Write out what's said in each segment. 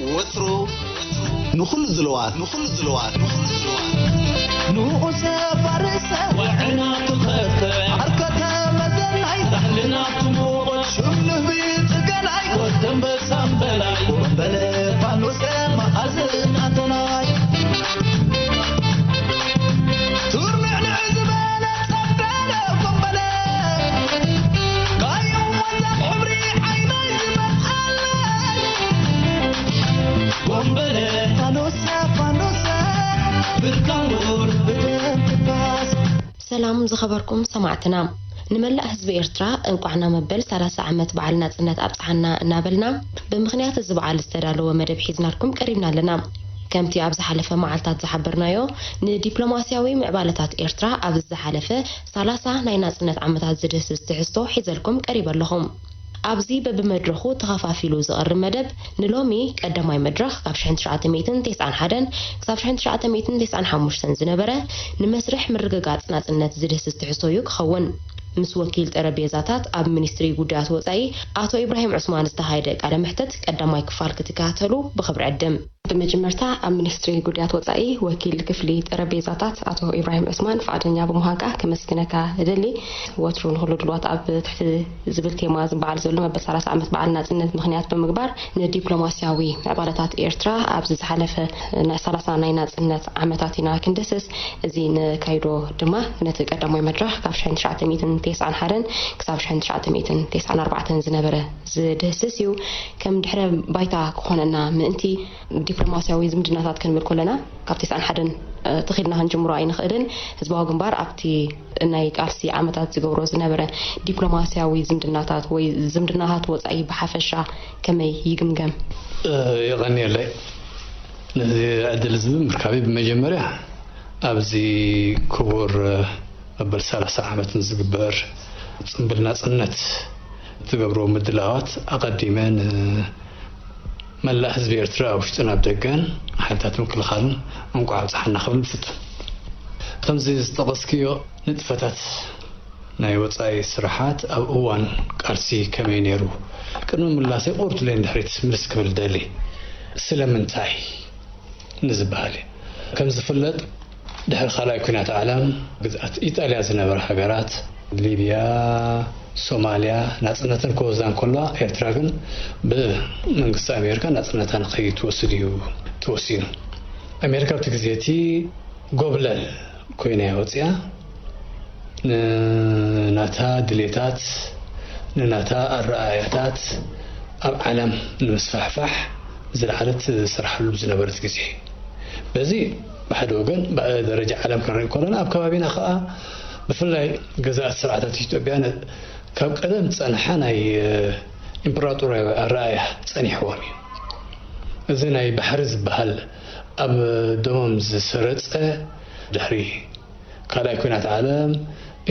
ወትሩ ንኹሉ ዝለዋት ንኹሉ ዝለዋት ንኹሉ ዝለዋት ንኡሰ ፋርሰ ወዕና ትኸተ ዓርከተ መዘናይ ራሕልና ትሞቐ ሽም ንህቢ ጽገናይ ወደንበ ሳምበላይ ወንበለ ፋኖሰ መኣዝናተናይ ቱርንዕንዕ ዝበለ ጸደለ ወንበለ ሰላም ዝኸበርኩም ሰማዕትና፣ ንመላእ ህዝቢ ኤርትራ እንቋዕ ናብ መበል ሰላሳ ዓመት በዓል ናጽነት ኣብጽሓና እናበልና፣ ብምኽንያት እዚ በዓል ዝተዳለወ መደብ ሒዝናልኩም ቀሪብና ኣለና። ከምቲ ኣብ ዝሓለፈ መዓልታት ዝሓበርናዮ፣ ንዲፕሎማስያዊ ምዕባለታት ኤርትራ ኣብዚ ዝሓለፈ ሰላሳ ናይ ናጽነት ዓመታት ዝድህስስ ትሕዝቶ ሒዘልኩም ቀሪበ ኣለኹ። ኣብዚ በብመድረኹ ተኸፋፊሉ ዝቐርብ መደብ፣ ንሎሚ ቀዳማይ መድረኽ ካብ ሽሕን ትሽዓተ ሚእትን ተስዓን ሓደን ክሳብ ሽሕን ትሽዓተ ሚእትን ተስዓን ሓሙሽተን ዝነበረ ንመስርሕ ምርግጋጽ ናጽነት ዝድህስስ ትሕዝቶ እዩ ክኸውን። ምስ ወኪል ጠረቤዛታት ኣብ ሚኒስትሪ ጉዳያት ወጻኢ ኣቶ ኢብራሂም ዑስማን ዝተኻየደ ቃለ መሕተት ቀዳማይ ክፋል ክትከታተሉ ብኽብሪ ዕድም። ብመጀመርታ ኣብ ሚኒስትሪ ጉዳያት ወጻኢ ወኪል ክፍሊ ጠረቤዛታት ኣቶ ኢብራሂም ዑስማን ፍቓደኛ ብምዃንካ ከመስግነካ እደሊ። ወትሩ ንኹሉ ድልዋት ኣብ ትሕቲ ዝብል ቴማ ዝበዓል ዘሎ መበል ሰላሳ ዓመት በዓል ናጽነት ምኽንያት ብምግባር ንዲፕሎማስያዊ ምዕባለታት ኤርትራ ኣብዚ ዝሓለፈ ናይ ሰላሳ ናይ ናጽነት ዓመታት ኢና ክንድህስስ። እዚ ነካይዶ ድማ ነቲ ቀዳማይ መድረኽ ካብ ሽሕን ትሽዓተ ሚእትን ተስዓን ሓደን ክሳብ ሽሕን ትሽዓተ ሚእትን ተስዓን ኣርባዕተን ዝነበረ ዝድህስስ እዩ። ከም ድሕረ ባይታ ክኾነና ምእንቲ ዲፕሎማስያዊ ዝምድናታት ክንብል ከለና ካብ ተስዓን ሓደን ተኺልና ክንጅምሮ ኣይንኽእልን። ህዝባዊ ግንባር ኣብቲ ናይ ቃልሲ ዓመታት ዝገብሮ ዝነበረ ዲፕሎማስያዊ ዝምድናታት ወይ ዝምድናታት ወጻኢ ብሓፈሻ ከመይ ይግምገም? የቐንየለይ ነዚ ዕድል እዚ ብምርካበይ። ብመጀመርያ ኣብዚ ክቡር መበል ሰላሳ ዓመት ንዝግበር ጽምብል ናጽነት እትገብርዎ ምድላዋት ኣቐዲመ ንመላእ ህዝቢ ኤርትራ ኣብ ውሽጥን ኣብ ደገን ሓይልታት ምክልኻልን እንቋዕ ኣብጽሓና ክብል እፍቱ። ከምዚ ዝጠቐስክዮ ንጥፈታት ናይ ወጻኢ ስራሓት ኣብ እዋን ቃልሲ ከመይ ነይሩ? ቅድሚ ምላሰይ ቁሩብ ኢለ ንድሕሪት ምልስ ክብል እደሊ። ስለምንታይ? ንዝበሃል እዩ። ከም ዝፍለጥ ድሕሪ ካልኣይ ኲናት ዓለም ግዝኣት ኢጣልያ ዝነበራ ሃገራት ሊብያ፣ ሶማልያ ናጽነተን ክወስዳ እንከለዋ ኤርትራ ግን ብመንግስቲ ኣሜሪካ ናጽነታ ንኸይትወስድ እዩ ተወሲኑ። ኣሜሪካ ኣብቲ ግዜ እቲ ጎብለል ኮይና እያ ወጺኣ። ንናታ ድሌታት ንናታ ኣረኣእያታት ኣብ ዓለም ንምስፋሕፋሕ ዝለዓለት ዝሰርሓሉ ዝነበረት ግዜ እዩ። በዚ ብሓደ ወገን ደረጃ ዓለም ክንርኢ ከለና ኣብ ከባቢና ከዓ ብፍላይ ገዛእቲ ስርዓታት ኢትዮጵያ ካብ ቀደም ዝፀንሓ ናይ ኢምፕራጦርያዊ ኣረኣእያ ፀኒሕዎም እዩ። እዚ ናይ ባሕሪ ዝበሃል ኣብ ደሞም ዝሰረፀ ድሕሪ ካልኣይ ኲናት ዓለም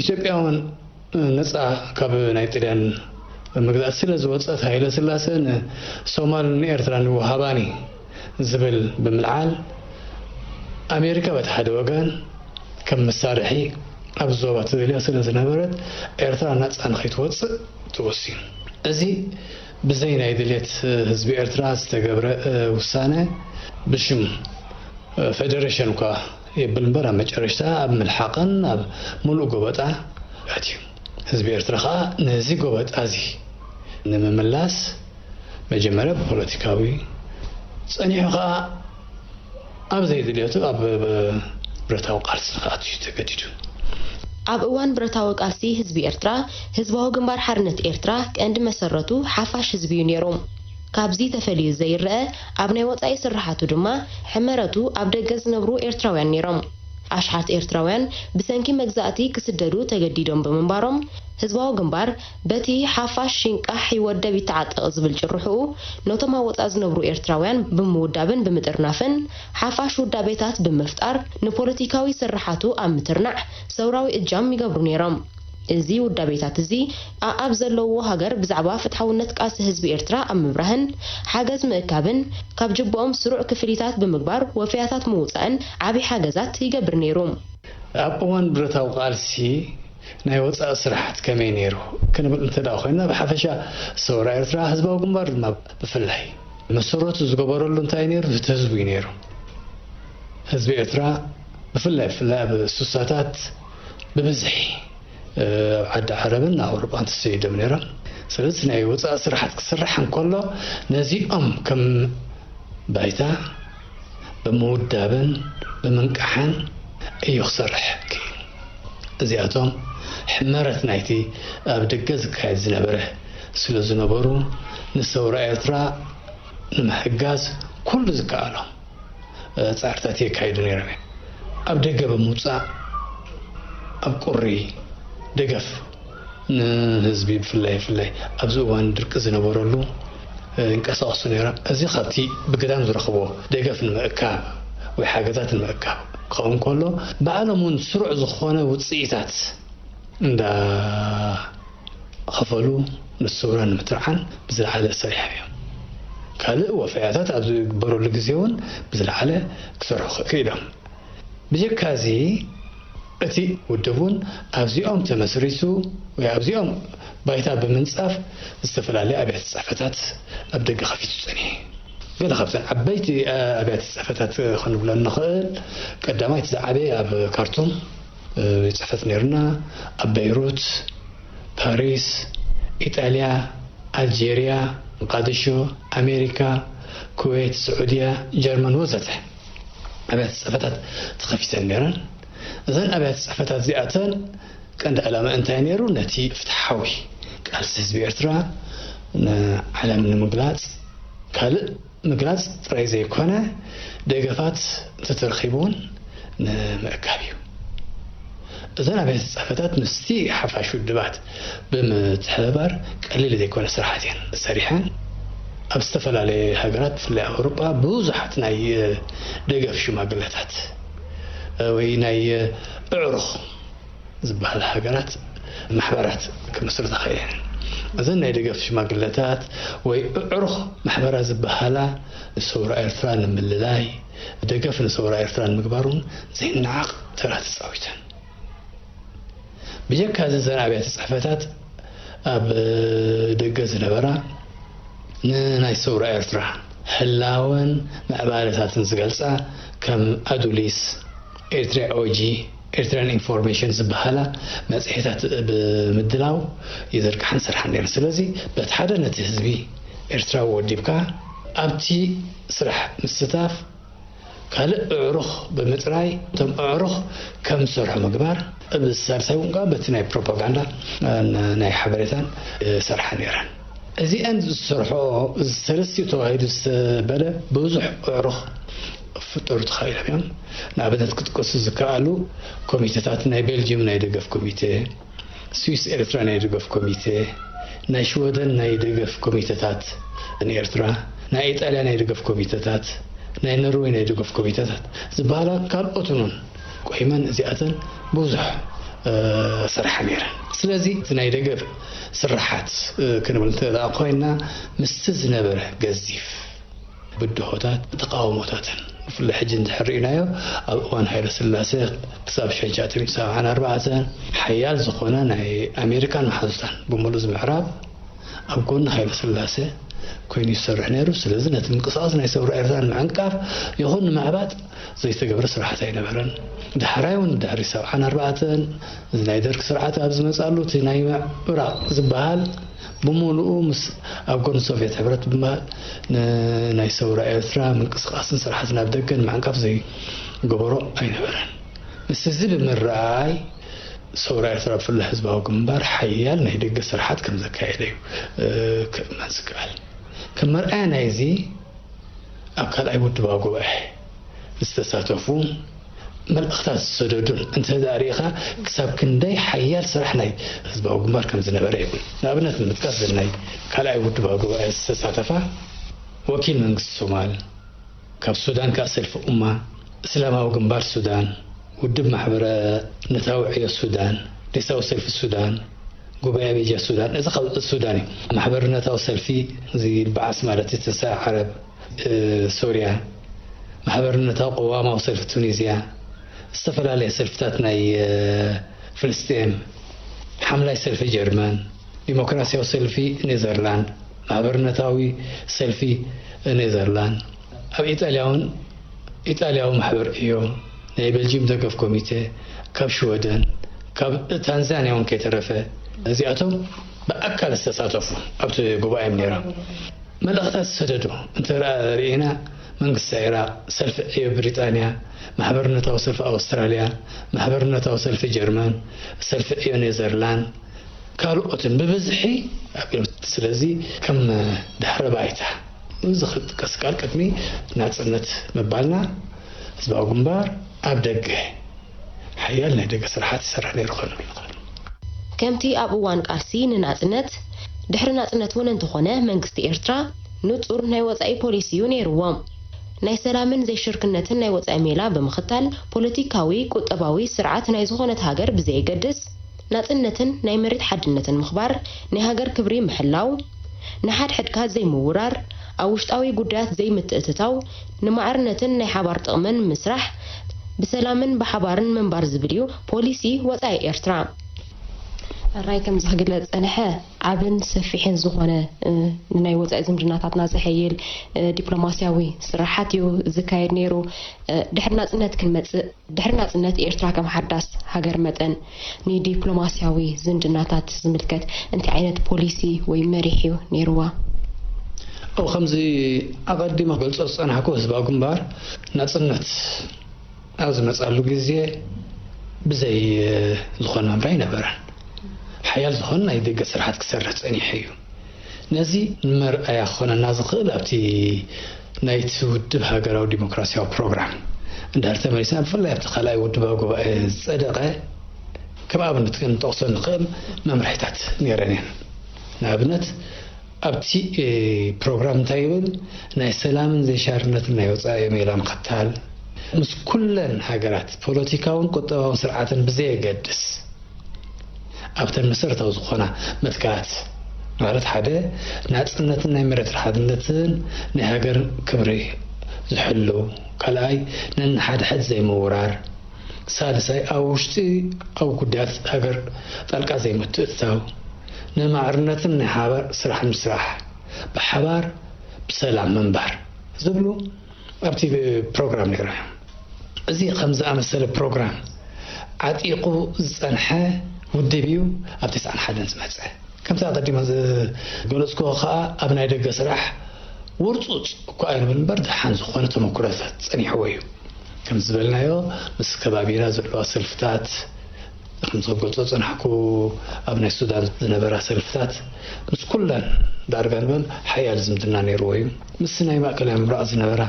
ኢትዮጵያ እውን ነፃ ካብ ናይ ጥልያን ምግዛእ ስለ ዝወፀት ሃይለ ስላሰ ንሶማልን ንኤርትራን ይወሃባኒ ዝብል ብምልዓል ኣሜሪካ በቲ ሓደ ወገን ከም መሳርሒ ኣብ ዞባ ተደልያ ስለ ዝነበረት ኤርትራ ናፃ ንኸይትወፅእ ተወሲኑ። እዚ ብዘይ ናይ ድሌት ህዝቢ ኤርትራ ዝተገብረ ውሳነ ብሽም ፈደረሽን እኳ የብል እምበር ኣብ መጨረሽታ ኣብ ምልሓቕን ኣብ ሙሉእ ጎበጣ ኣትዩ። ህዝቢ ኤርትራ ከዓ ነዚ ጎበጣ እዚ ንምምላስ መጀመርያ ብፖለቲካዊ ፀኒሑ ከዓ ኣብ ዘይድልየቱ ኣብ ብረታዊ ቃልሲ ንክኣቱ እዩ ተገዲዱ። ኣብ እዋን ብረታዊ ቃልሲ ህዝቢ ኤርትራ ህዝባዊ ግንባር ሓርነት ኤርትራ ቀንዲ መሰረቱ ሓፋሽ ህዝቢ እዩ ነይሩ። ካብዚ ተፈልዩ ዘይረኣ ኣብ ናይ ወጻኢ ስርሓቱ ድማ ሕመረቱ ኣብ ደገ ዝነብሩ ኤርትራውያን ነይሮም። ኣሽሓት ኤርትራውያን ብሰንኪ መግዛእቲ ክስደዱ ተገዲዶም ብምንባሮም ህዝባዊ ግንባር በቲ ሓፋሽ ይንቃሕ ይወደብ ይተዓጠቕ ዝብል ጭርሕኡ ነቶም ኣብ ወጻኢ ዝነብሩ ኤርትራውያን ብምውዳብን ብምጥርናፍን ሓፋሽ ውዳቤታት ብምፍጣር ንፖለቲካዊ ስርሓቱ ኣብ ምትርናዕ ሰውራዊ እጃም ይገብሩ ነይሮም። እዚ ውዳቤታት እዚ ኣኣብ ዘለውዎ ሃገር ብዛዕባ ፍትሓውነት ቃልሲ ህዝቢ ኤርትራ ኣብ ምብራህን ሓገዝ ምእካብን ካብ ጅብኦም ስሩዕ ክፍሊታት ብምግባር ወፈያታት ምውጻእን ዓቢ ሓገዛት ይገብር ነይሩ። ኣብ እዋን ብረታዊ ቃልሲ ናይ ወጻኢ ስራሓት ከመይ ነይሩ ክንብል እንተ ደኣ ኮይንና ብሓፈሻ ሰውራ ኤርትራ ህዝባዊ ግንባር ድማ ብፍላይ መሰረቱ ዝገበረሉ እንታይ ነይሩ? እቲ ህዝቡ እዩ ነይሩ። ህዝቢ ኤርትራ ብፍላይ ብፍላይ ኣብ ሱሳታት ብብዝሒ ኣብ ዓዲ ዓረብን ኣውሮጳን ተሰይዶም ነይሮም። ስለዚ ናይ ወፃኢ ስራሓት ክስራሕ እንከሎ ነዚኦም ከም ባይታ ብምውዳብን ብምንቃሕን እዩ ክሰርሕ ክኢሉ። እዚኣቶም ሕመረት ናይቲ ኣብ ደገ ዝካየድ ዝነበረ ስለ ዝነበሩ ንሰውራ ኤርትራ ንምሕጋዝ ኩሉ ዝከኣሎም ጻዕርታት የካይዱ ነይሮም እዮም። ኣብ ደገ ብምውጻእ ኣብ ቁሪ ደገፍ ንህዝቢ ብፍላይ ብፍላይ ኣብዚ እዋን ድርቂ ዝነበረሉ ይንቀሳቐሱ ነይሮም። እዚ ካብቲ ብግዳም ዝረኽቦ ደገፍ ንምእካብ ወይ ሓገዛት ንምእካብ ክኸውን ከሎ ባዕሎም እውን ስሩዕ ዝኾነ ውፅኢታት እንዳ ኸፈሉ ንስውራ ንምትርዓን ብዝለዓለ ሰሪሖም እዮም። ካልእ ወፈያታት ኣብ ዝግበረሉ ግዜ እውን ብዝለዓለ ክሰርሑ ክኢሎም። ብጀካ እዚ እቲ ውድብ እውን ኣብዚኦም ተመስሪቱ ወይ ኣብዚኦም ባይታ ብምንፃፍ ዝተፈላለዩ ኣብያተ ፅሕፈታት ኣብ ደገ ከፊቱ ፀኒሑ። ገለ ካብተን ዓበይቲ ኣብያተ ፅሕፈታት ክንብለን ንኽእል ቀዳማይ እቲ ዝዓበየ ኣብ ካርቱም ቤት ፅሕፈት ነይሩና፣ ኣብ በይሩት፣ ፓሪስ፣ ኢጣልያ፣ ኣልጀርያ፣ ሞቃዲሾ፣ ኣሜሪካ፣ ኩዌት፣ ስዑድያ፣ ጀርመን ወዘተ ኣብያተ ፅሕፈታት ተኸፊተን ነይረን። እዘን ኣብያተ ፅሕፈታት እዚኣተን ቀንዲ ዕላማ እንታይ ነይሩ? ነቲ ፍትሓዊ ቃልሲ ህዝቢ ኤርትራ ንዓለም ንምግላፅ ካልእ ምግላጽ ጥራይ ዘይኮነ ደገፋት እንተተረኺቡ እውን ንምእካብ እዩ። እዘን ኣብያተ ጽሕፈታት ምስቲ ሓፋሽ ውድባት ብምትሕብባር ቀሊል ዘይኮነ ስራሓት እየን ሰሪሐን። ኣብ ዝተፈላለየ ሃገራት ብፍላይ ኣውሮጳ ብዙሓት ናይ ደገፍ ሽማግለታት ወይ ናይ ኣዕሩኽ ዝበሃል ሃገራት ማሕበራት ክምስርታ ክእለን። እዘን ናይ ደገፍ ሽማግለታት ወይ ኣዕሩኽ ማሕበራት ዝበሃላ ንሰውራ ኤርትራ ንምልላይ ደገፍ ንሰውራ ኤርትራ ንምግባር እውን ዘይነዓቕ ተራ ተፃዊተን። ብጀካ እዚ እዘን ኣብያተ ፅሕፈታት ኣብ ደገ ዝነበራ ንናይ ሰውራ ኤርትራ ህላወን ምዕባለታትን ዝገልፃ ከም ኣዱሊስ፣ ኤርትራ ኦጂ፣ ኤርትራን ኢንፎርሜሽን ዝበሃላ መፅሄታት ብምድላው ይዝርግሓን ስርሓን ነይረን። ስለዚ በቲ ሓደ ነቲ ህዝቢ ኤርትራዊ ወዲብካ ኣብቲ ስራሕ ምስታፍ ካልእ ኣዕሩኽ ብምጥራይ እቶም ኣዕሩኽ ከም ዝሰርሑ ምግባር፣ ብሳልሳይ እውን ከዓ በቲ ናይ ፕሮፓጋንዳ ናይ ሓበሬታን ይሰርሓ ነይረን። እዚአን ዝሰርሖ ሰለስቲኡ ተባሂሉ ዝተበለ ብዙሕ ኣዕሩኽ ክፍጠሩ ተኻኢሎም እዮም። ንኣብነት ክጥቀሱ ዝከኣሉ ኮሚቴታት ናይ ቤልጅየም ናይ ደገፍ ኮሚቴ፣ ስዊስ ኤርትራ ናይ ደገፍ ኮሚቴ፣ ናይ ሽወደን ናይ ደገፍ ኮሚቴታት ንኤርትራ፣ ናይ ኢጣልያ ናይ ደገፍ ኮሚቴታት፣ ናይ ኖርወይ ናይ ደገፍ ኮሚቴታት ዝበሃላ ካልኦትን እውን ቆይመን እዚኣተን ብዙሕ እ፣ ስራሕ ነይረን። ስለዚ እቲ ናይ ደገፍ ስራሓት እ፣ ክንብል እንተ ደኣ ኮይና ምስቲ ዝነበረ ገዚፍ ብድሆታት ተቃውሞታትን ብፍላይ ሕጂ እንድሕር ርኢናዮ ኣብ እዋን ሃይለ ስላሴ ክሳብ ሽሕን ትሽዓተ ሚእትን ሰብዓን ኣርባዕተን ሓያል ዝኾነ ናይ ኣሜሪካን መሓዙታን ብምሉእ እዚ ምዕራብ ኣብ ጎኒ ሃይለ ስላሴ ኮይኑ ይሰርሕ ነይሩ። ስለዚ ነቲ ምንቅስቃስ ናይ ሰውራ ኤርትራ ንምዕንቃፍ ይኹን ንምዕባጥ ዘይተገብረ ስራሕቲ ኣይነበረን። ዳሕራይ እውን ድሕሪ ሰብዓን ኣርባዕተን እዚ ናይ ደርግ ስርዓት ኣብ ዝመጻሉ እቲ ናይ ምዕራብ ዝበሃል ብምሉኡ ምስ ኣብ ጎኒ ሶቭየት ሕብረት ብምባል ንናይ ሰውራ ኤርትራ ምንቅስቃስን ስራሕትን ኣብ ደገ ንምዕንቃፍ ዘይገበሮ ኣይነበረን። ምስ እዚ ብምርኣይ ሰውራ ኤርትራ ብፍላይ ህዝባዊ ግንባር ሓያል ናይ ደገ ስራሓት ከም ዘካየደ እዩ እ፣ ክእመን ዝከኣል። ከም መርኣያ ናይዚ ኣብ ካልኣይ ውድባዊ ጉባኤ ዝተሳተፉ መልእኽታት ዝሰደዱን እንተ ደኣ ርኢኻ ክሳብ ክንደይ ሓያል ስራሕ ናይ ህዝባዊ ግንባር ከም ዝነበረ ይብል። ንኣብነት ንምጥቃስ ናይ ካልኣይ ውድባዊ ጉባኤ ዝተሳተፋ ወኪል መንግስቲ ሶማል፣ ካብ ሱዳን ከኣ ሰልፊ ኡማ፣ እስላማዊ ግንባር ሱዳን፣ ውድብ ማሕበረ ነታዊ ዕዮ ሱዳን፣ ዴሳዊ ሰልፊ ሱዳን፣ ጉባኤ ቤጃ ሱዳን፣ እዚ ካብ ሱዳን እዩ። ማሕበርነታዊ ሰልፊ እዚ በዓስ ማለት እዩ፣ ትንሳኤ ዓረብ፣ እ፣ ሶርያ፣ ማሕበርነታዊ ቅዋማዊ ሰልፊ ቱኒዝያ፣ ዝተፈላለየ ሰልፍታት ናይ፣ እ፣ ፍልስጤም፣ ሓምላይ ሰልፊ ጀርመን፣ ዲሞክራሲያዊ ሰልፊ ኔዘርላንድ፣ ማሕበርነታዊ ሰልፊ ኔዘርላንድ፣ ኣብ ኢጣልያ እውን ኢጣልያዊ ማሕበር ዕዮ፣ ናይ ቤልጅየም ደገፍ ኮሚቴ፣ ካብ ሽወደን፣ ካብ ታንዛንያ እውን ከይተረፈ፣ እዚኣቶም ብኣካል ዝተሳተፉ ኣብቲ ጉባኤ ነይሮም። መልእኽታት ዝሰደዱ እንተ ርኢና፣ መንግስቲ ኢራቕ፣ ሰልፊ ዕዮ ብሪጣንያ፣ ማሕበርነታዊ ሰልፊ ኣውስትራልያ፣ ማሕበርነታዊ ሰልፊ ጀርመን፣ ሰልፊ ዕዮ ኔዘርላንድ፣ ካልኦትን ብብዝሒ ኣቢሎም። ስለዚ ከም ድሕረ ባይታ እዚ ክጥቀስ፣ ቃል ቅድሚ ናጽነት ምባልና ህዝባዊ ግንባር ኣብ ደገ ሓያል ናይ ደገ ስራሓት ይሰርሕ ነይሩ ክብል ንኽእል። ከምቲ ኣብ እዋን ቃልሲ ንናጽነት፣ ድሕሪ ናጽነት እውን እንተኾነ መንግስቲ ኤርትራ ንጹር ናይ ወጻኢ ፖሊሲ እዩ ነይርዎ። ናይ ሰላምን ዘይሽርክነትን ናይ ወጻኢ ሜላ ብምኽታል፣ ፖለቲካዊ፣ ቁጠባዊ ስርዓት ናይ ዝኾነት ሃገር ብዘየገድስ፣ ናጽነትን ናይ መሬት ሓድነትን ምኽባር፣ ናይ ሃገር ክብሪ ምሕላው፣ ንሓድሕድካ ዘይምውራር፣ ኣብ ውሽጣዊ ጉዳያት ዘይምትእትታው፣ ንማዕርነትን ናይ ሓባር ጥቕምን ምስራሕ፣ ብሰላምን ብሓባርን ምንባር ዝብል እዩ ፖሊሲ ወጻኢ ኤርትራ። ሕራይ ከምዚ ክግለጽ ጸንሐ፣ ዓብን ሰፊሕን ዝኾነ፣ እ፣ ንናይ ወጻኢ ዝምድናታትና ዘሐይል፣ እ፣ ዲፕሎማስያዊ ስራሓት እዩ ዝካየድ ነይሩ። እ፣ ድሕሪ ናጽነት ክንመጽእ፣ ድሕሪ ናጽነት ኤርትራ ከም ሓዳስ ሃገር መጠን ንዲፕሎማስያዊ ዝምድናታት ዝምልከት እንታይ ዓይነት ፖሊሲ ወይ መሪሕ እዩ ነይርዋ? ኦ፣ ከምዚ ኣቐዲመ ክገልጾ ዝጸናሕኩ፣ ህዝባዊ ግንባር ናጽነት ኣብ ዝመጻሉ ግዜ ብዘይ፣ እ፣ ዝኾነ መምርሒ ኣይነበረን። ሓያል ዝኾነ ናይ ደገ ስራሓት ክሰርሕ ጸኒሑ እዩ። ነዚ ንመርኣያ ክኾነና ዝኽእል ኣብቲ ናይቲ ውድብ ሃገራዊ ዲሞክራሲያዊ ፕሮግራም እንድሕር ተመሊስና፣ ብፍላይ ኣብቲ ካልኣይ ውድባዊ ጉባኤ ዝጸደቐ ከም ኣብነት ክንጠቕሶ ንኽእል መምርሒታት ነይረን እየን። ንኣብነት ኣብቲ፣ እ፣ ፕሮግራም እንታይ ይብል? ናይ ሰላምን ዘይሻርነትን ናይ ወጻኢ ሜላ ምኽታል፣ ምስ ኩለን ሃገራት ፖለቲካውን ቁጠባውን ስርዓትን ብዘየገድስ ኣብተን መሰረታዊ ዝኾና መትከላት፣ ማለት ሓደ ናጽነትን ናይ መሬት ሓድነትን ናይ ሃገር ክብሪ ዝሕሉ፣ ካልኣይ ነንሓድሕድ ዘይምውራር፣ ሳልሳይ ኣብ ውሽጢ ኣብ ጉዳያት ሃገር ጣልቃ ዘይምትእትታው፣ ንማዕርነትን ናይ ሓባር ስራሕ ምስራሕ፣ ብሓባር ብሰላም ምንባር ዝብሉ ኣብቲ ፕሮግራም ነይሮም። እዚ ከም ዝኣመሰለ ፕሮግራም ዓጢቑ ዝጸንሐ ውድብ እዩ ኣብ ተስዓን ሓደን ዝመጸ። ከምቲ ኣቐዲመ ዝገለጽክዎ ከኣ ኣብ ናይ ደገ ስራሕ ውርጹጽ እኳ ኣይንብል እምበር ደሓን ዝኾነ ተመኩሮታት ጸኒሕዎ እዩ። ከም ዝበልናዮ ምስ ከባቢና ዘለዋ ሰልፍታት፣ ከም ዝገልጾ ዝጸናሕኩ ኣብ ናይ ሱዳን ዝነበራ ሰልፍታት ምስ ኩለን ዳርጋ ንበል ሓያል ዝምድና ነይርዎ እዩ። ምስ ናይ ማእከላይ ምብራቕ ዝነበራ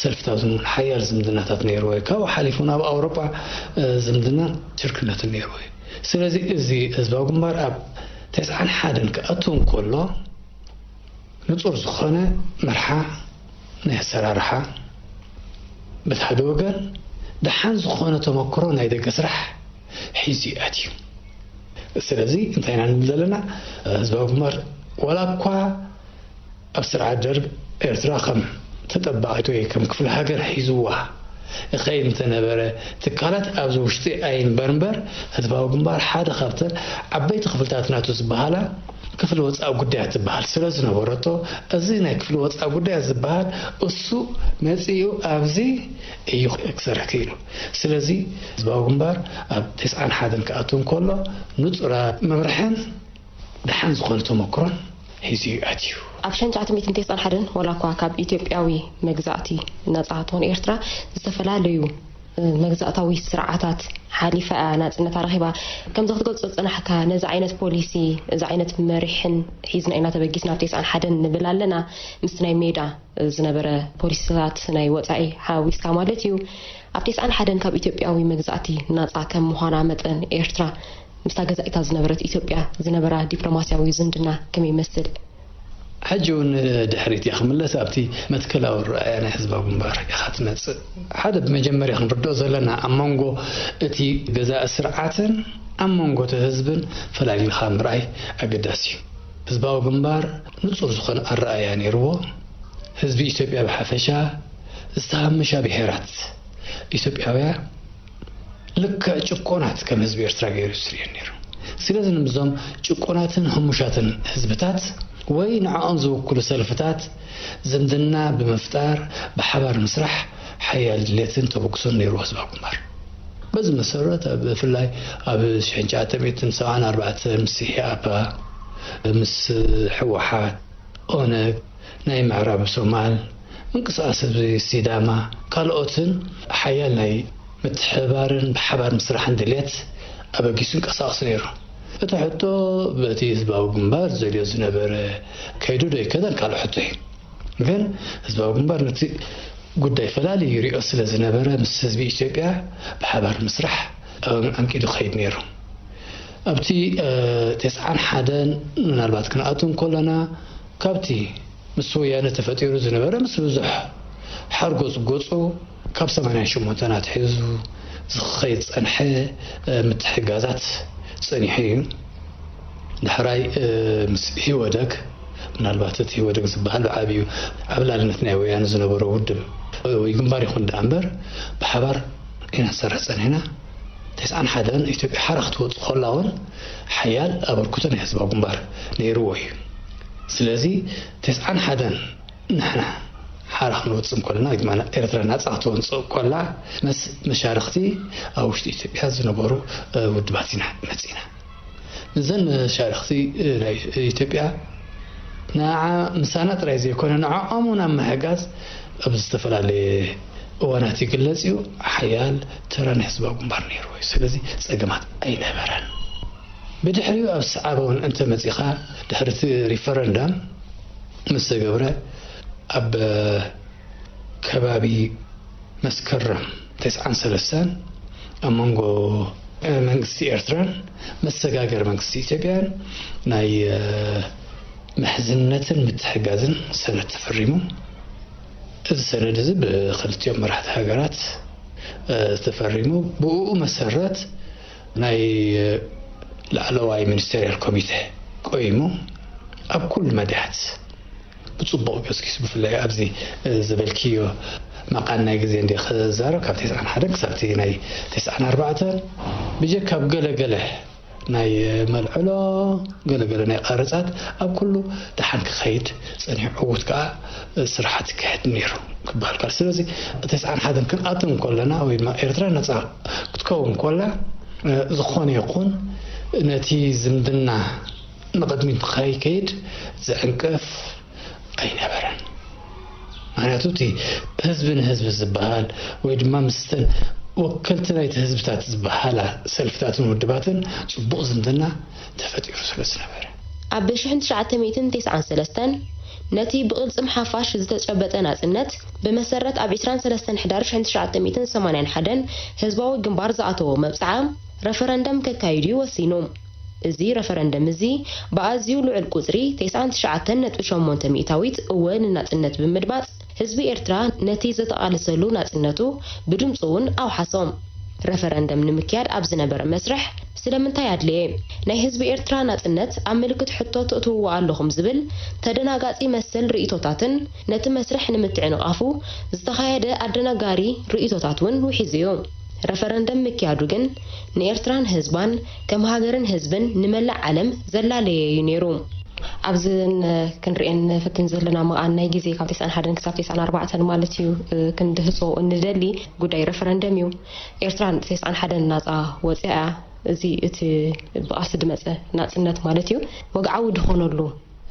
ሰልፍታት እውን ሓያል ዝምድናታት ነይርዎ እዩ። ካብኡ ሓሊፉ ናብ ኣውሮጳ፣ እ፣ ዝምድናን ሽርክነትን ነይርዎ እዩ። ስለዚ እዚ ህዝባዊ ግንባር ኣብ ተስዓን ሓደን ክኣቱ እንከሎ ንጹር ዝኾነ መርሓ ናይ ኣሰራርሓ በቲ ሓደ ወገን፣ ደሓን ዝኾነ ተመክሮ ናይ ደገ ስራሕ ሒዙ እዩ ኣትዩ። ስለዚ እንታይ ኢና ንብል ዘለና? ህዝባዊ ግንባር ዋላ እኳ ኣብ ስርዓት ደርግ ኤርትራ ከም ተጠባቒት ወይ ከም ክፍለ ሃገር ሒዝዋ ይኸይድ እንተነበረ፣ ትካላት ኣብዚ ውሽጢ ኣይንበር እምበር፣ ህዝባዊ ግንባር ሓደ ካብተን ዓበይቲ ክፍልታት ናቱ ዝበሃላ ክፍሊ ወጻኢ ጉዳያት ዝበሃል ስለ ዝነበረቶ፣ እዚ ናይ ክፍሊ ወጻኢ ጉዳያት ዝበሃል እሱ መጺኡ ኣብዚ እዩ ክሰርሕ ክኢሉ። ስለዚ ህዝባዊ ግንባር ኣብ ተስዓን ሓደን ክኣቱ እንከሎ ንጹራት መምርሕን ደሓን ዝኾነ ተመክሮን ሒዙ እዩ ኣትዩ። ኣብ ሸሕን ትሽዓተ ሚእትን ተስዓን ሓደን፣ ዋላ እኳ ካብ ኢትዮጵያዊ መግዛእቲ ነጻ ትኾን ኤርትራ፣ ዝተፈላለዩ፣ እ፣ መግዛእታዊ ስርዓታት ሓሊፋ እያ ናጽነታ ረኺባ። ከምዚ ክትገልጾ ዝጸናሕካ፣ ነዚ ዓይነት ፖሊሲ፣ እዚ ዓይነት መሪሕን ሒዝና ኢና ተበጊስና ኣብ ተስዓን ሓደን ንብል ኣለና፣ ምስቲ ናይ ሜዳ ዝነበረ ፖሊሲታት ናይ ወጻኢ ሓዊስካ ማለት እዩ። ኣብ ተስዓን ሓደን ካብ ኢትዮጵያዊ መግዛእቲ ናጻ ከም ምዃና መጠን፣ ኤርትራ ምስታ ገዛኢታ ዝነበረት ኢትዮጵያ ዝነበራ ዲፕሎማስያዊ ዝምድና ከመይ ይመስል? ሕጂ እውን ድሕሪት እያ ክምለስ፣ ኣብቲ መትከላዊ ረኣያ ናይ ህዝባዊ ግንባር ኢኻ ትመጽእ። ሓደ ብመጀመርያ ክንርድኦ ዘለና፣ ኣብ መንጎ እቲ ገዛኢ ስርዓትን ኣብ መንጎ እቲ ህዝብን ፈላሊኻ ምርኣይ ኣገዳሲ እዩ። ህዝባዊ ግንባር ንጹር ዝኾነ ኣረኣያ ነይርዎ። ህዝቢ ኢትዮጵያ ብሓፈሻ፣ ዝተሃምሻ ብሄራት ኢትዮጵያውያን ልክዕ ጭቆናት ከም ህዝቢ ኤርትራ ገይሩ ዝርእየን ነይሩ። ስለዚ ንምዞም ጭቁናትን ህሙሻትን ህዝብታት ወይ ንዕኦም ዝውክሉ ሰልፍታት ዝምድና ብምፍጣር ብሓባር ምስራሕ ሓያል ድሌትን ተበግሶን ነይሩ ህዝባዊ ግንባር። በዚ መሰረት ኣብ ብፍላይ ኣብ ሽሕን ትሽዓተ ሚእትን ሰብዓን ኣርባዕተን ምስ ኢህኣፓ፣ ምስ ህወሓት፣ ኦነግ፣ ናይ ምዕራብ ሶማል፣ ምንቅስቃስ ህዝቢ ሲዳማ፣ ካልኦትን ሓያል ናይ ምትሕባርን ብሓባር ምስራሕን ድሌት ኣበጊሱ ይንቀሳቀስ ነይሩ። እቲ ሕቶ በቲ ህዝባዊ ግንባር ዘልዮ ዝነበረ ከይዱ ዶ ይከደን ካልእ ሕቶ እዩ። ግን ህዝባዊ ግንባር ነቲ ጉዳይ ፈላልዩ ይሪኦ ስለ ዝነበረ ምስ ህዝቢ ኢትዮጵያ ብሓባር ምስራሕ ኣንቂዱ ክኸይድ ነይሩ። ኣብቲ ተስዓን ሓደን ምናልባት ክንኣቱ እንከለና ካብቲ ምስ ወያነ ተፈጢሩ ዝነበረ ምስ ብዙሕ ሓርጎጽ ጎጹ ካብ ሰማንያን ሸሞንተን ኣትሒዙ ዝኸይድ ዝጸንሐ ምትሕጋዛት ጸኒሑ እዩ። ዳሕራይ ምስ ኢህወደግ፣ ምናልባት እቲ ኢህወደግ ዝበሃል ብዓብዩ ዓብላልነት ናይ ወያነ ዝነበሮ ውድብ ወይ ግንባር ይኹን ደኣ እምበር ብሓባር ኢና ንሰርሕ ጸኒሕና። ተስዓን ሓደን ኢትዮጵያ ሓራ ክትወጽእ ከላ እውን ሓያል ኣበርክቶ ናይ ህዝባዊ ግንባር ነይርዎ እዩ። ስለዚ ተስዓን ሓደን ንሕና ሓራ ክንወጽእ እንከለና ወይ ድማ ኤርትራ ናጻ ክትወጽእ ከላ ምስ መሻርኽቲ ኣብ ውሽጢ ኢትዮጵያ ዝነበሩ ውድባት ኢና መጺና። ንዘን መሻርኽቲ ናይ ኢትዮጵያ ንዓ ምሳና ጥራይ ዘይኮነ ንዕኦም እውን ኣብ ምሕጋዝ ኣብ ዝተፈላለየ እዋናት ይግለጽ እዩ። ሓያል ተራ ናይ ህዝባዊ ግንባር ነይርዎ እዩ። ስለዚ ጸገማት ኣይነበረን። ብድሕሪኡ ኣብ ሰዓበ እውን እንተመጺኻ ድሕሪ እቲ ሪፈረንደም ምስ ተገብረ ኣብ ከባቢ መስከረም ተስዓን ሰለስተን ኣብ መንጎ መንግስቲ ኤርትራን መሰጋገሪ መንግስቲ ኢትዮጵያን ናይ ምሕዝነትን ምትሕጋዝን ሰነድ ተፈሪሙ። እዚ ሰነድ እዚ ብክልቲኦም መራሕቲ ሃገራት ተፈሪሙ። ብኡ መሰረት ናይ ላዕለዋይ ሚኒስተርያል ኮሚቴ ቆይሙ ኣብ ኩሉ መድያት ብጽቡቕ ገስጊሱ፣ ብፍላይ ኣብዚ ዝበልክዮ መቓን ናይ ግዜ እንደ ክዛረብ ካብ ተስዓን ሓደን ክሳብቲ ናይ ተስዓን ኣርባዕተን ብጀካ ኣብ ገለገለ ናይ መልዕሎ ገለገለ ናይ ቀረጻት ኣብ ኩሉ ደሓን ክኸይድ ጸኒሑ፣ ዕዉት ከኣ ስራሓት ይካየድ ነይሩ ክበሃል ከሎ። ስለዚ ተስዓን ሓደን ክንኣቱ እንከለና ወይ ድማ ኤርትራ ነጻ ክትከውን ከላ ዝኾነ ይኹን ነቲ ዝምድና ንቕድሚት ንኸይከይድ ዝዕንቅፍ ኣይነበረን። ምክንያቱ እቲ ህዝቢ ንህዝቢ ዝበሃል ወይ ድማ ምስተን ወከልቲ ናይቲ ህዝብታት ዝበሃላ ሰልፍታትን ውድባትን ጽቡቕ ዝምድና ተፈጢሩ ስለ ዝነበረ። ኣብ ሽሕን ትሽዓተ ሚእትን ተስዓን ሰለስተን ነቲ ብቕልጽም ሓፋሽ ዝተጨበጠ ናጽነት ብመሰረት ኣብ ዕስራን ሰለስተን ሕዳር ሽሕን ትሽዓተ ሚእትን ሰማንያን ሓደን ህዝባዊ ግንባር ዝኣተዎ መብጽዓ ረፈረንደም ከካይድ እዩ ወሲኑ። እዚ ረፈረንደም እዚ ብኣዝዩ ልዑል ቁጽሪ ተስዓን ትሽዓተን ነጥቢ ሸሞንተ ሚእታዊት እወ ንናጽነት ብምድማጽ ህዝቢ ኤርትራ ነቲ ዘተቓለሰሉ ናጽነቱ ብድምጹ እውን ኣውሓሶ። ረፈረንደም ንምክያድ ኣብ ዝነበረ መስርሕ ስለምንታይ ኣድለየ? ናይ ህዝቢ ኤርትራ ናጽነት ኣብ ምልክት ሕቶ ተእትውዎ ኣለኹም ዝብል ተደናጋጺ መሰል ርእይቶታትን ነቲ መስርሕ ንምትዕንቓፉ ዝተኻየደ ኣደናጋሪ ርእይቶታት እውን ውሒዙ እዩ። ረፈረንደም ምክያዱ ግን ንኤርትራን ህዝባን ከም ሃገርን ህዝብን ንመላእ ዓለም ዘላለየ እዩ ነይሩ። ኣብዚ ክንርእየን ንፍትን ዘለና መቓን ናይ ግዜ ካብ ተስዓን ሓደን ክሳብ ተስዓን ኣርባዕተን ማለት እዩ ክንድህሶ እንደሊ ጉዳይ ረፈረንደም እዩ። ኤርትራ ተስዓን ሓደን ናጻ ወፂኣ እያ። እዚ እቲ ብቓልሲ ዝመጸ ናጽነት ማለት እዩ። ወግዓዊ ድኾነሉ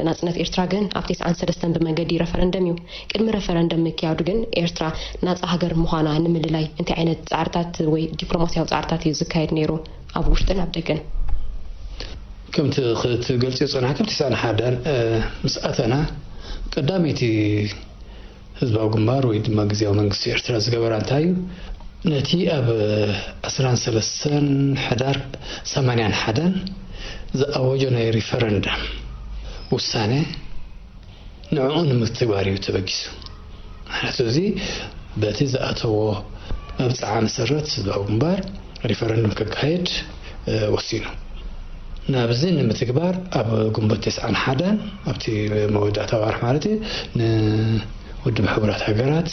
ናጽነት ኤርትራ ግን ኣብ ተስዓን ሰለስተን ብመንገዲ ረፈረንደም እዩ። ቅድሚ ረፈረንደም ምክያዱ ግን ኤርትራ ናጻ ሃገር ምዃና ንምልላይ እንታይ ዓይነት ጻዕርታት ወይ ዲፕሎማስያዊ ጻዕርታት እዩ ዝካየድ ነይሩ ኣብ ውሽጥን ኣብ ደገን? ከምቲ ክትገልጽዮ ጸናሕኪ፣ ኣብ ተስዓን ሓደን ምስ ኣተና ቀዳመይቲ ህዝባዊ ግንባር ወይ ድማ ግዝያዊ መንግስቲ ኤርትራ ዝገበራ እንታይ እዩ? ነቲ ኣብ ዕስራን ሰለስተን ሕዳር ሰማንያን ሓደን ዝኣወጆ ናይ ሪፈረንደም ውሳነ ንዕኡ ንምትግባር እዩ ተበጊሱ። ምክንያቱ እዚ በቲ ዝኣተዎ መብጽዓ መሰረት ህዝባዊ ግንባር ሪፈረንዱም ከካየድ ወሲኑ። ናብዚ ንምትግባር ኣብ ግንቦት ተስዓን ሓደን ኣብቲ መወዳእታ ኣዋርሕ ማለት እዩ ንውድብ ሕቡራት ሃገራት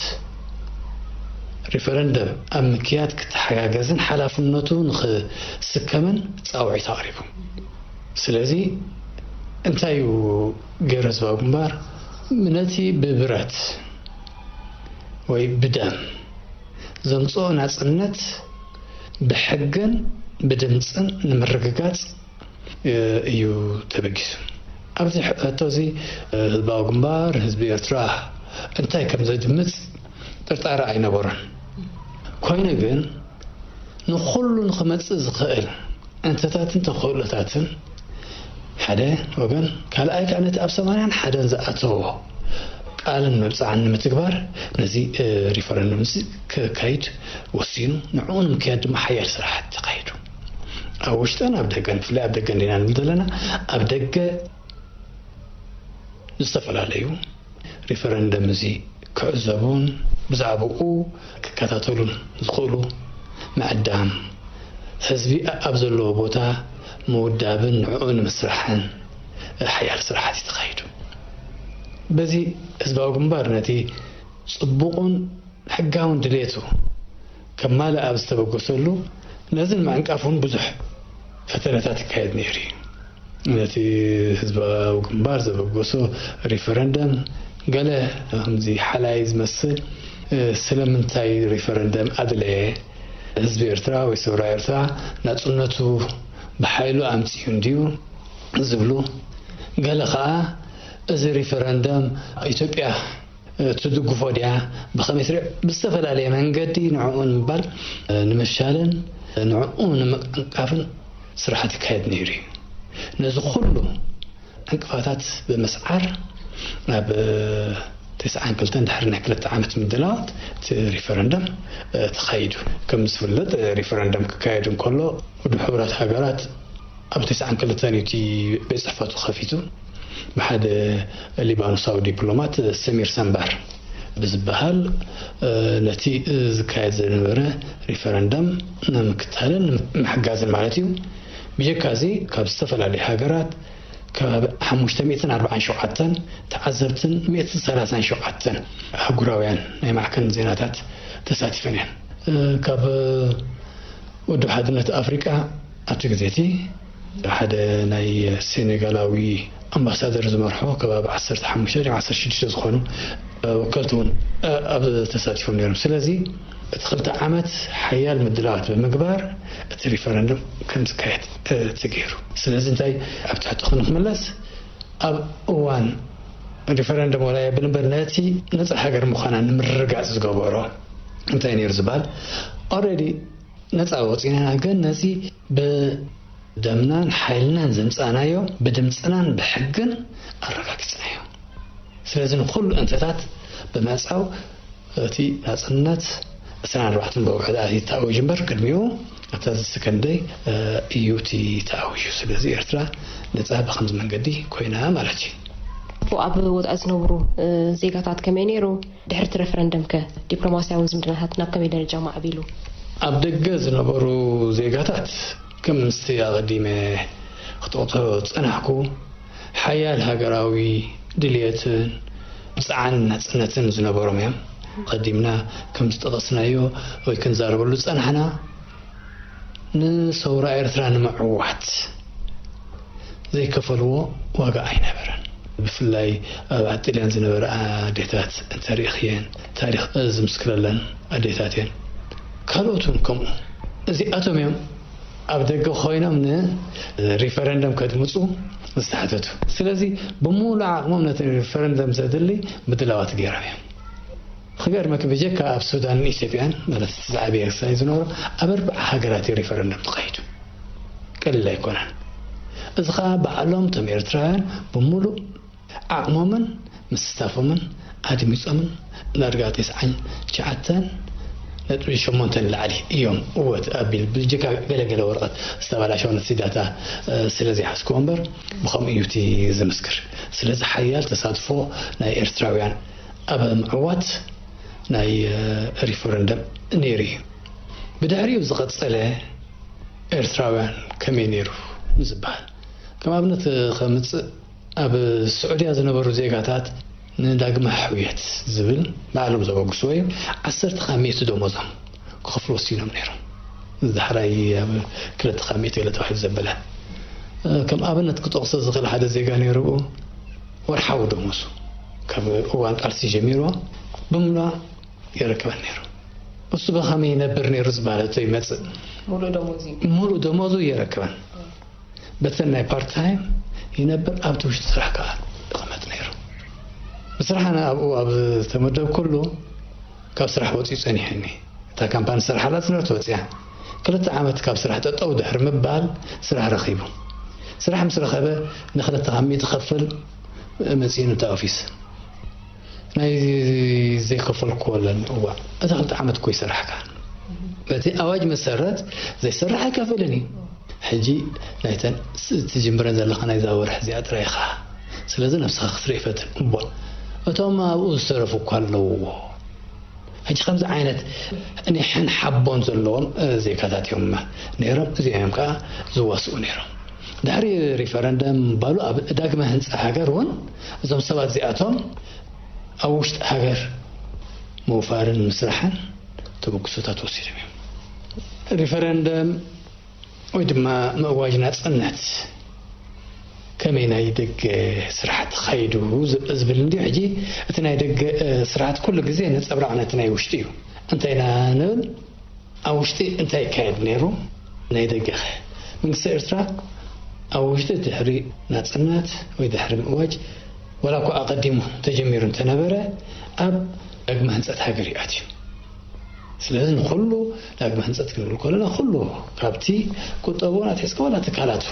ሪፈረንደም ኣብ ምክያድ ክተሓጋገዝን ሓላፍነቱ ንኽስከምን ጻውዒት ኣቕሪቡ። ስለዚ እንታይ እዩ ገይሩ ህዝባዊ ግንባር? ነቲ ብብረት ወይ ብደም ዘምጽኦ ናጽነት ብሕግን ብድምጽን ንምርግጋጽ እዩ ተበጊሱ። ኣብዚ ሕቶ እዚ ህዝባዊ ግንባር፣ ህዝቢ ኤርትራ እንታይ ከም ዘድምጽ ጥርጣረ ኣይነበሮን። ኮይኑ ግን ንኹሉ ንኽመጽእ ዝኽእል እንተታትን ተኽእሎታትን ሓደ ወገን፣ ካልኣይ ከዓ ነቲ ኣብ ሰማንያን ሓደን ዝኣተዎ ቃልን መብጽዓን ንምትግባር ነዚ ሪፈረንዱም እዚ ከካይድ ወሲኑ። ንዕኡ ንምክያድ ድማ ሓያል ስራሓት ተኻይዱ። ኣብ ውሽጥን ኣብ ደገን፣ ብፍላይ ኣብ ደገ እንዲና ንብል ዘለና፣ ኣብ ደገ ዝተፈላለዩ ሪፈረንደም እዚ ክዕዘቡን ብዛዕባኡ ክከታተሉን ዝኽእሉ ምዕዳም፣ ህዝቢ ኣብ ዘለዎ ቦታ ምውዳብን ንዕኡ ንምስራሕን ሓያል ስራሓት እዩ ተኻይዱ። በዚ ህዝባዊ ግንባር ነቲ ጽቡቕን ሕጋውን ድሌቱ ከማልእ ኣብ ዝተበገሰሉ፣ ነዚ ንምዕንቃፍ እውን ብዙሕ ፈተነታት ይካየድ ነይሩ እዩ። ነቲ ህዝባዊ ግንባር ዘበገሶ ሪፈረንደም ገለ ከምዚ ሓላይ ዝመስል፣ እ፣ ስለምንታይ ሪፈረንደም ኣድለየ? ህዝቢ ኤርትራ ወይ ሰውራ ኤርትራ ናጽነቱ ብሓይሉ ኣምጺኡ እንድዩ ዝብሉ፣ ገለ ኸኣ እዚ ሪፈረንደም ኢትዮጵያ ትድግፎ ድያ? ብኸመይ ስሪዕ ብዝተፈላለየ መንገዲ ንዕኡ ንምባል፣ ንምፍሻልን ንዕኡ ንምዕንቃፍን ስራሓት ይካየድ ነይሩ እዩ። ነዚ ኩሉ ዕንቅፋታት ብምስዓር፣ ኣብ ተስዓን ክልተን ድሕሪ ናይ ክልተ ዓመት ምድላዋት እቲ ሪፈረንደም ተኻይዱ። ከም ዝፍለጥ፣ ሪፈረንደም ክካየድ እንከሎ፣ ውድብ ሕቡራት ሃገራት ኣብ ተስዓን ክልተን እዩ እቲ ቤት ጽሕፈቱ ከፊቱ። ብሓደ ሊባኖሳዊ ዲፕሎማት ሰሚር ሰምባር ብዝበሃል፣ እ፣ ነቲ ዝካየድ ዝነበረ ሪፈረንደም ንምክታልን ንምሕጋዝን ማለት እዩ። ብጀካ እዚ፣ ካብ ዝተፈላለዩ ሃገራት ከባቢ ሓሙሽተ ሚእትን ኣርባዓን ሸውዓተን ተዓዘብትን ሚእትን ሰላሳን ሸውዓተን ኣህጉራውያን ናይ ማዕከን ዜናታት ተሳቲፈን እየን። እ፣ ካብ ውድብ ሓድነት ኣፍሪቃ ኣብቲ ግዜ እቲ ሓደ ናይ ሴኔጋላዊ ኣምባሳደር ዝመርሖ ከባቢ ዓሰርተ ሓሙሽተ ድዮም ዓሰርተ ሽዱሽተ ዝኾኑ ወከልቲ እውን ኣብ ተሳቲፎም ነይሮም። ስለዚ እቲ ክልተ ዓመት ሓያል ምድላዋት ብምግባር እቲ ሪፈረንደም ከም ዝካየድ ተገይሩ። ስለዚ እንታይ ኣብቲ ሕቶ ክንክመለስ ኣብ እዋን ሪፈረንደም ወላ የብል እምበር ነቲ ነጻ ሃገር ምዃና ንምርግጋጽ ዝገበሮ እንታይ ነይሩ ዝበሃል? ኦልሬዲ ነጻ ወጺና ኢና፣ ግን ነዚ ብደምናን ሓይልናን ዘምጻእናዮ ብድምጽናን ብሕግን ኣረጋጊጽናዮ። ስለዚ ንኹሉ እንተታት ብምዕጻው እቲ ናጽነት ዕስራን ኣርባዕተን ብወግዒ ተኣውጅ እምበር ቅድሚኡ ኣብታ ዝስከንደይ እዩ እቲ ተኣውጁ። ስለዚ ኤርትራ ነጻ ብኸምዚ መንገዲ ኮይና ማለት እዩ። ኣብ ወጻኢ ዝነብሩ ዜጋታት ከመይ ነይሩ? ድሕሪ እቲ ረፈረንደም ከ ዲፕሎማስያዊ ዝምድናታት ናብ ከመይ ደረጃ ማዕቢሉ? ኣብ ደገ ዝነበሩ ዜጋታት ከም ምስቲ ኣቐዲመ ክጠቕሶ ዝጸናሕኩ ሓያል ሃገራዊ ድልየትን ብጽዓን ናጽነትን ዝነበሮም እዮም። ቀዲምና ከም ዝጠቐስናዮ ወይ ክንዛረበሉ ዝጸናሕና ንሰውራ ኤርትራ ንምዕዋት ዘይከፈልዎ ዋጋ ኣይነበረን። ብፍላይ ኣብ ዓዲ ጥልያን ዝነበረ ኣዴታት እንተሪእኽየን ታሪኽ ዝምስክረለን ኣዴታት እየን። ካልኦት እውን ከምኡ። እዚኣቶም እዮም ኣብ ደገ ኮይኖም ንሪፈረንደም ከድምፁ ዝተሓተቱ። ስለዚ ብሙሉእ ዓቕሞም ነቲ ሪፈረንደም ዘድሊ ምድላዋት ገይሮም እዮም። ክገርመኪ ብጀካ ኣብ ሱዳንን ኢትዮጵያን ማለት እቲ ዝዓበየ ክሳይ ዝነበሮ ኣብ ኣርባዓ ሃገራት እዩ ሪፈረንደም ተኻይዱ። ቀሊል ኣይኮነን። እዚ ከዓ ባዕሎም እቶም ኤርትራውያን ብሙሉእ ዓቕሞምን ምስታፎምን ኣድሚፆምን ዳርጋ ተስዓን ትሽዓተን ነጥቢ ሸሞንተ ንላዕሊ እዮም እወት ኣቢል ብጀካ ገለገለ ወረቐት ዝተባላሸወ ነቲ ዳታ ስለ ዘይሓዝክዎ እምበር ብኸምኡ እዩ እቲ ዝምስክር። ስለዚ ሓያል ተሳትፎ ናይ ኤርትራውያን ኣብ ምዕዋት ናይ ሪፈረንደም ነይሩ እዩ። ብድሕሪኡ ዝቐጸለ ኤርትራውያን ከመይ ነይሩ ዝበሃል ከም ኣብነት ከምጽእ ኣብ ስዑድያ ዝነበሩ ዜጋታት ንዳግመ ሕውየት ዝብል ባዕሎም ዘበግስዎ እዩ። ዓሰርተ ካብ ሚእቲ ደሞዞም ክኸፍሉ ወሲኖም ነይሮም። እዚ ዳሕራይ ኣብ ክልተ ካብ ሚእቲ ገለ ተባሂሉ ዘበለ። ከም ኣብነት ክጠቕሶ ዝኽእል ሓደ ዜጋ ነይሩ፣ ወርሓዊ ደሞዙ ካብ እዋን ቃልሲ ጀሚርዎ ብምሉኣ የረክበን ነይሩ። እሱ ብኸመይ ይነብር ነይሩ ዝበሃል ሕቶ ይመጽእ። ሙሉእ ደሞዙ እዩ። ሙሉእ ደሞዙ የረክበን። በተን ናይ ፓርት ታይም ይነብር፣ ኣብቲ ውሽጢ ስራሕ ከዓ ይቕመጥ ነይሩ። ብስራሕ ኣነ ኣብኡ ኣብ ዝተመደብኩሉ ካብ ስራሕ ወፂኡ ጸኒሐኒ። እታ ካምፓኒ ስራሕ ኣላ ዝነበረት ወፂኣ። ክልተ ዓመት ካብ ስራሕ ጠጠው ድሕሪ ምባል ስራሕ ረኺቡ። ስራሕ ምስ ረኸበ ንክልተ ካብ ሚእቲ ክኸፍል መፂኡ ነታ ኦፊስ። ናይ ዘይከፈልኩዎ ኣለኒ። እዋ፣ እዛ ክልተ ዓመት እኮ ይሰርሕካ። በቲ ኣዋጅ መሰረት ዘይሰርሕ ኣይከፍልን እዩ። ሕጂ ናይተን ስ-፣ ትጅምረን ዘለኻ ናይዛ ወርሒ እዚኣ ጥራይ ኢኻ። ስለዚ ነብስኻ ክትርኢ ፈትን። እሞ እቶም ኣብኡ ዝተረፉ እኳ ኣለውዎ። ሕጂ ከምዚ ዓይነት ኒሕን ሓቦን ዘለዎም፣ እ፣ ዜጋታት እዮም ነይሮም። እዚኦም እዮም ከዓ ዝዋስኡ ነይሮም። ድሕሪ ሪፈረንደም ምባሉ ኣብ ዳግመ ህንፃ ሃገር እውን እዞም ሰባት እዚኣቶም ኣብ ውሽጢ ሃገር ምውፋርን ምስራሕን ተበግሶታት ወሲዶም እዮም። ሪፈረንደም ወይ ድማ ምእዋጅ ናፅነት ከመይ ናይ ደገ ስራሕቲ ካይዱ ዝ-፣ ዝብል እንዲዩ። ሕጂ እቲ ናይ ደገ፣ እ፣ ስራሕቲ ኩሉ ግዜ ነፀብራቕ ነቲ ናይ ውሽጢ እዩ። እንታይ ኢና ንብል? ኣብ ውሽጢ እንታይ ይካየድ ነይሩ? ናይ ደገ ኸ? መንግስቲ ኤርትራ ኣብ ውሽጢ ድሕሪ ናፅነት ወይ ድሕሪ ምእዋጅ፣ ዋላ እኳ ኣቐዲሙ ተጀሚሩ እንተነበረ፣ ኣብ ዳግመ ህንፀት ሃገር እዩ ኣትዩ። ስለዚ ንኹሉ ዳግመ ህንፀት ክንብል ከለና፣ ኩሉ ካብቲ ቁጠባውን ኣትሒዝካ ዋላ ትካላቱ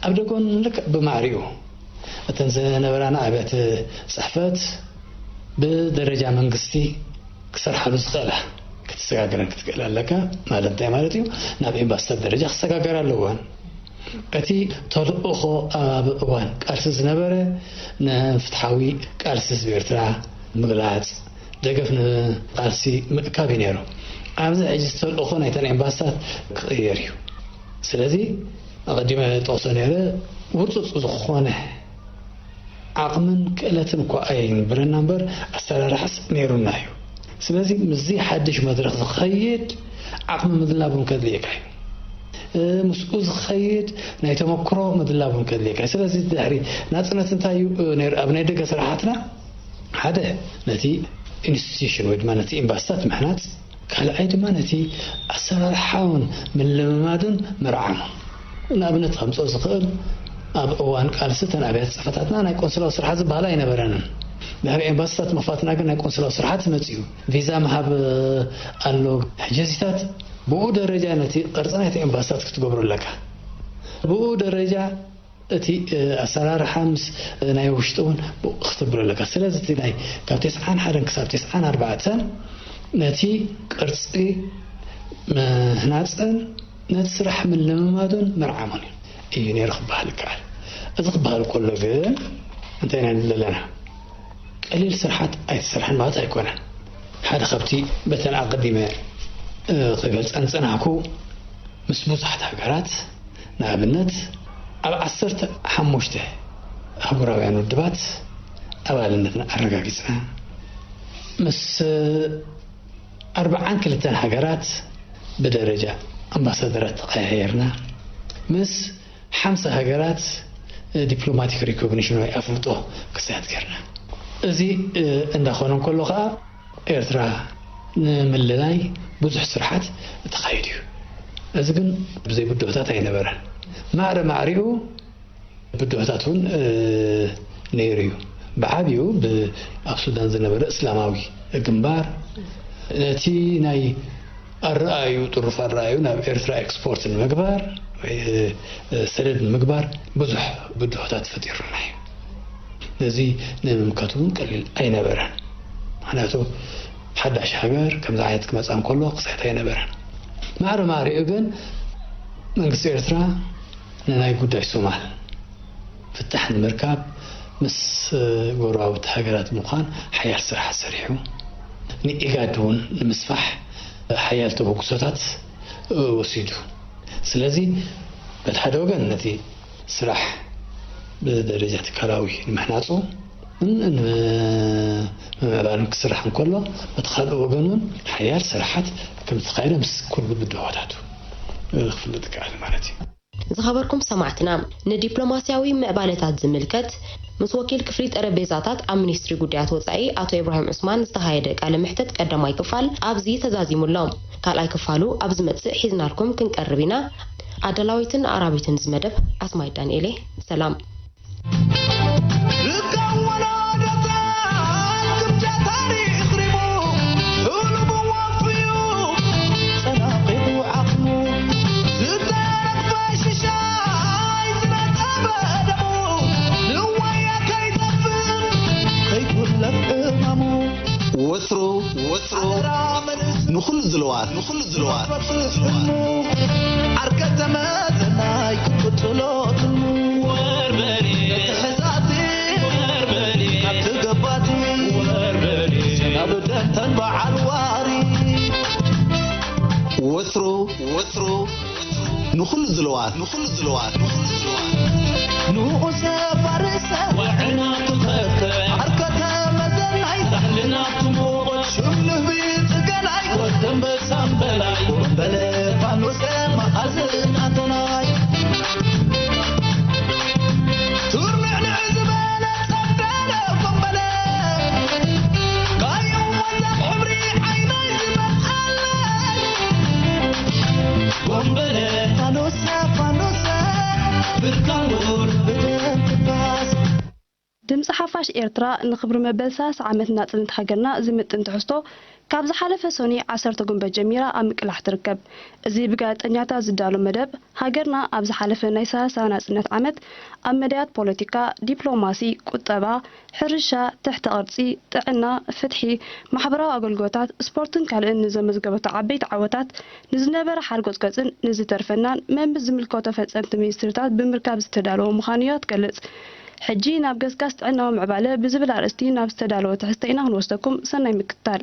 ኣብ ደገን ልክዕ ብማዕሪኡ እተን ዝነበራና ኣብያተ ጽሕፈት ብደረጃ መንግስቲ ክሰርሓሉ ዝኽእላ ክትሰጋገረን ክትክእል ኣለካ። ማለት እንታይ ማለት እዩ? ናብ ኤምባሲታት ደረጃ ክሰጋገር ኣለወን። እቲ ተልእኾ ኣብ እዋን ቃልሲ ዝነበረ ንፍትሓዊ ቃልሲ ህዝቢ ኤርትራ ምግላጽ፣ ደገፍ ንቃልሲ ምእካብ እዩ ነይሩ። ኣብዚ ሕጂ ተልእኾ ናይተን ኤምባሲታት ክቕየር እዩ። ስለዚ ኣቐዲመ ጠቕሶ ነይረ፣ ውርጹጽ ዝኾነ ዓቕምን ክእለትን እኳ ኣይንብረና እምበር ኣሰራርሓስ ነይሩና እዩ። ስለዚ ምስዚ ሓድሽ መድረኽ ዝኸይድ ዓቕሚ ምድላብ እውን ከድልየካ እዩ። እ፣ ምስኡ ዝኸይድ ናይ ተመክሮ ምድላብ እውን ከድልየካ እዩ። ስለዚ ድሕሪ ናጽነት እንታይ እዩ፣ እ፣ ነይሩ? ኣብ ናይ ደገ ስራሓትና ሓደ ነቲ ኢንስቲትዩሽን ወይ ድማ ነቲ ኤምባሲታት ምሕናጽ፣ ካልኣይ ድማ ነቲ ኣሰራርሓውን ምልምማዱን ምርዓሙ። ንኣብነት ከምጽኦ ዝኽእል፣ ኣብ እዋን ቃልሲ እተን ኣብያተ ጽሕፈታትና ናይ ቆንስላዊ ስርሓት ዝበሃል ኣይነበረንን። ድሕሪ ኤምባሲታት ምኽፋትና ግን ናይ ቆንስላዊ ስርሓት መጺኡ። ቪዛ ምሃብ ኣሎ። ሕጂ እዚታት ብኡ ደረጃ ነቲ ቅርጺ ናይቲ ኤምባሲታት ክትገብሮ ኣለካ። ብኡ ደረጃ እቲ፣ እ፣ ኣሰራርሓ ምስ፣ እ፣ ናይ ውሽጢ እውን ብኡ ክትብሎ ኣለካ። ስለዚ እቲ ናይ ካብ ተስዓን ሓደን ክሳብ ተስዓን ኣርባዕተን ነቲ ቅርጺ ምህናጽን ነቲ ስራሕ ምልምማዱን ምርዓሙን እዩ ነይሩ ክበሃል ይከኣል። እዚ ክበሃል ከሎ ግን እንታይ ኢና ንብል ኣለና? ቀሊል ስርሓት ኣይተሰርሐን ማለት ኣይኮነን። ሓደ ካብቲ በተን ኣቐዲመ፣ እ፣ ክገልጸን ዝጸናሕኩ ምስ ብዙሓት ሃገራት፣ ንኣብነት ኣብ ዓሰርተ ሓሙሽተ ኣህጉራውያን ውድባት ኣባልነትና ኣረጋጊጽና፣ ምስ ኣርብዓን ክልተን ሃገራት ብደረጃ ኣምባሳደራት ተቐያየርና፣ ምስ ሓምሳ ሃገራት ዲፕሎማቲክ ሪኮግኒሽን ወይ ኣፍልጦ ክሳየድ ጌርና። እዚ፣ እ፣ እንዳኾነ እንከሎ ኸኣ ኤርትራ ንምልላይ ብዙሕ ስርሓት ተኻይዱ እዩ። እዚ ግን ብዘይ ብድሆታት ኣይነበረን። ማዕረ ማዕሪኡ ብድሆታት እውን፣ እ፣ ነይሩ እዩ። ብዓቢኡ ብ-፣ ኣብ ሱዳን ዝነበረ እስላማዊ ግንባር ነቲ ናይ ኣረኣዩ፣ ጥሩፍ ኣረኣዩ ናብ ኤርትራ ኤክስፖርት ንምግባር ወይ፣ እ፣ ሰደድ ንምግባር ብዙሕ ብድሆታት ፈጢሩና እዩ። ነዚ ንምምካት እውን ቀሊል ኣይነበረን። ምኽንያቱ ሓዳሽ ሃገር ከምዚ ዓይነት ክመጻ እንከሎ ክሳየት ኣይነበረን። ማዕረ ማዕሪኡ ግን መንግስቲ ኤርትራ ንናይ ጉዳይ ሶማል ፍታሕ ንምርካብ ምስ ጎረባብቲ ሃገራት ብምዃን ሓያል ስራሕ ሰሪሑ፣ ንኢጋድ እውን ንምስፋሕ ሓያል ተበግሶታት ወሲዱ። ስለዚ በቲ ሓደ ወገን ነቲ ስራሕ ብደረጃ ትካላዊ ንምሕናጹ፣ ንምዕባልን ክስራሕ እንከሎ፣ በቲ ካልእ ወገን እውን ሓያል ስራሓት ከም ዝተኻየደ ምስ ኩሉ ብድሆታቱ ክፍለጥ ይከኣል ማለት እዩ። ዝኸበርኩም ሰማዕትና፣ ንዲፕሎማስያዊ ምዕባለታት ዝምልከት ምስ ወኪል ክፍሊ ጠረጴዛታት ኣብ ሚኒስትሪ ጉዳያት ወጻኢ ኣቶ ኢብራሂም ዑስማን ዝተኻየደ ቃለ መሕተት ቀዳማይ ክፋል ኣብዚ ተዛዚሙ ኣሎ። ካልኣይ ክፋሉ ኣብ ዝመጽእ ሒዝናልኩም ክንቀርብ ኢና። ኣዳላዊትን ኣራቢትን ዝመደብ ኣስማይ ዳንኤሌ። ሰላም። ወትሩ ወትሩ ንኹሉ ዝለዋት ንኹሉ ዝለዋት ዓርከ ተመዘናይ ክትቅጽሎ ትልሙ። ወርበሬ ተሕዛቲ ወርበሬ ካብቲ ገባቲ ወርበሬ ናብ ደንተን በዓል ዋሪ። ወትሩ ወትሩ ንኹሉ ዝለዋት ንኹሉ ዝለዋት ንኹሉ ዝለዋት ንኡሰ ፋርሰ ወዕና ትኸፍተ ዓርከ ተመዘናይ ዛሕልና ትሞት ሽም ንህቢ ጽገናይ ወደንበሳም በላይ ወንበለ ፋኖሰ መኣዝን ኣተናይ ቱርንዕንዕ ዝበለ ጸብዳለ ወንበለ ጋየው ወዛም ሕብሪ ዓይናይ ዝመልኣለይ ወንበለ ፋኖሰ ፋኖሰ ብርካን ጎል ብደም ትባስ። ድምፂ ሓፋሽ ኤርትራ ንኽብሪ መበል ሰላሳ ዓመት ናጽነት ሃገርና ዝምጥን ትሕዝቶ ካብ ዝሓለፈ ሰኑይ ዓሰርተ ጉንበት ጀሚራ ኣብ ምቅላሕ ትርከብ። እዚ ብጋዜጠኛታት ዝዳሎ መደብ፣ ሃገርና ኣብ ዝሓለፈ ናይ ሰላሳ ናጽነት ዓመት ኣብ መዳያት ፖለቲካ፣ ዲፕሎማሲ፣ ቁጠባ፣ ሕርሻ፣ ትሕተ ቅርጺ፣ ጥዕና፣ ፍትሒ፣ ማሕበራዊ ኣገልግሎታት፣ ስፖርትን ካልእን ንዘመዝገበቶ ዓበይቲ ዓወታት፣ ንዝነበረ ሓርጎጽጎጽን ንዝተርፈናን መምስ ዝምልከቶ ፈጸምቲ ሚኒስትሪታት ብምርካብ ዝተዳለወ ምዃኑ እያ ትገልጽ። ሕጂ ናብ ገስጋስ ጥዕናዊ ምዕባለ ብዝብል ኣርእስቲ ናብ ዝተዳለወ ትሕዝቶ ኢና ክንወስደኩም። ሰናይ ምክትታል።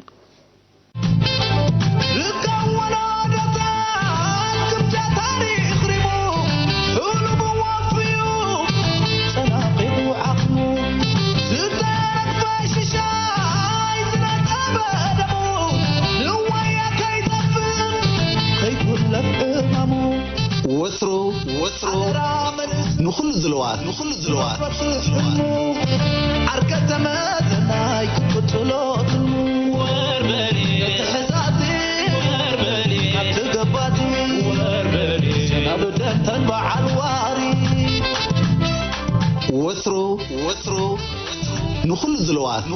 ርካብ ወለዶታት ክብዳ ታሪኽ ሪሙ፣ ሕሉሙ ወፍዩ፣ ጸናቒቑ ዓቕሙ፣ ዝተረግፈ ሽሻይ ዝነጸበ ደሙ፣ ንዋያ ከይጠፍእ፣ ከይጉለፍ ዕማሙ። ወትሩ፣ ወትሩ፣ ኣደራ መንእስ ንኹሉ ዝለዋት፣ ንኹሉ ዝለዋት። ዓርከ ተመዘናይ ክትቅጽሎ ትልሙ። ወርበሬ ተሕዛቲ ወርበሬ ካብቲ ገባቲ ወርበሬ ናብ ደንተን በዓል ዋሪ። ወትሩ፣ ወትሩ፣ ንኹሉ ዝለዋት።